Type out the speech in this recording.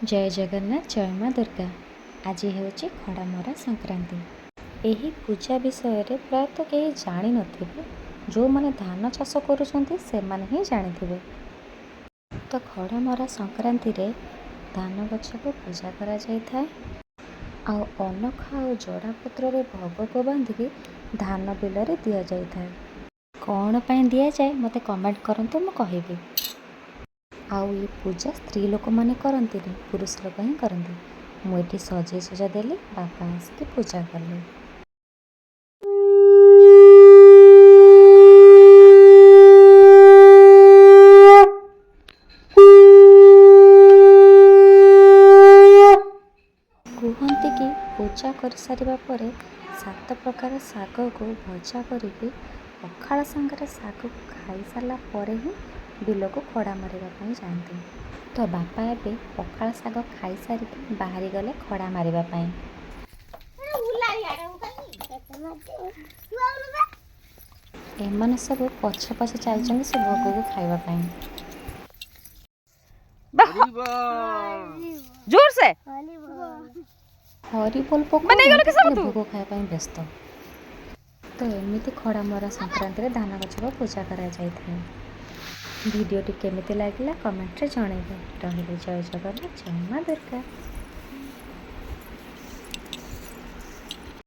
ଜୟ ଜଗନ୍ନାଥ, ଜୟ ମା ଦୁର୍ଗା। ଆଜି ହେଉଛି ଖଡ଼ାମରା ସଂକ୍ରାନ୍ତି। ଏହି ପୂଜା ବିଷୟରେ ପ୍ରାୟତଃ କେହି ଜାଣିନଥିବେ। ଯେଉଁମାନେ ଧାନ ଚାଷ କରୁଛନ୍ତି, ସେମାନେ ହିଁ ଜାଣିଥିବେ। ତ ଖଡ଼ାମରା ସଂକ୍ରାନ୍ତିରେ ଧାନ ଗଛକୁ ପୂଜା କରାଯାଇଥାଏ ଆଉ ଅନଖା ଆଉ ଜଡ଼ା ପତ୍ରରେ ଭୋଗକୁ ବାନ୍ଧିକି ଧାନ ବିଲରେ ଦିଆଯାଇଥାଏ। କ'ଣ ପାଇଁ ଦିଆଯାଏ, ମୋତେ କମେଣ୍ଟ କରନ୍ତୁ, ମୁଁ କହିବି। ଆଉ ଏ ପୂଜା ସ୍ତ୍ରୀ ଲୋକମାନେ କରନ୍ତିନି, ପୁରୁଷ ଲୋକ ହିଁ କରନ୍ତି। ମୁଁ ଏଠି ସଜେଇ ସଜା ଦେଲି, ବାପା ଆସିକି ପୂଜା କଲେ। କୁହନ୍ତି କି ପୂଜା କରିସାରିବା ପରେ ସାତ ପ୍ରକାର ଶାଗକୁ ଭଜା କରିକି ପଖାଳ ସାଙ୍ଗରେ ଶାଗକୁ ଖାଇସାରିଲା ପରେ ହିଁ ବିଲକୁ ଖଡ଼ା ମାରିବା ପାଇଁ ଯାଆନ୍ତି। ତ ବାପା ଏବେ ପଖାଳ ଶାଗ ଖାଇସାରିକି ବାହାରି ଗଲେ ଖଡ଼ା ମାରିବା ପାଇଁ। ଏମାନେ ସବୁ ପଛେ ପଛେ ଚାଲିଛନ୍ତି ସେ ଭୋଗକୁ ଖାଇବା ପାଇଁ। जोर से। ହରିବୋଲ ପକାଉ, ଭୋଗ ଖାଇବା ପାଇଁ ବ୍ୟସ୍ତ। ତ ଏମିତି ଖଡ଼ାମରା ସଂକ୍ରାନ୍ତିରେ ଧାନ ଗଛକୁ ପୂଜା କରାଯାଇଥାଏ। ଭିଡ଼ିଓଟି କେମିତି ଲାଗିଲା, କମେଣ୍ଟରେ ଜଣାଇବେ। ରହିଲି, ଜୟ ଜଗନ୍ନାଥ, ଜୟ ମା ଦୁର୍ଗା।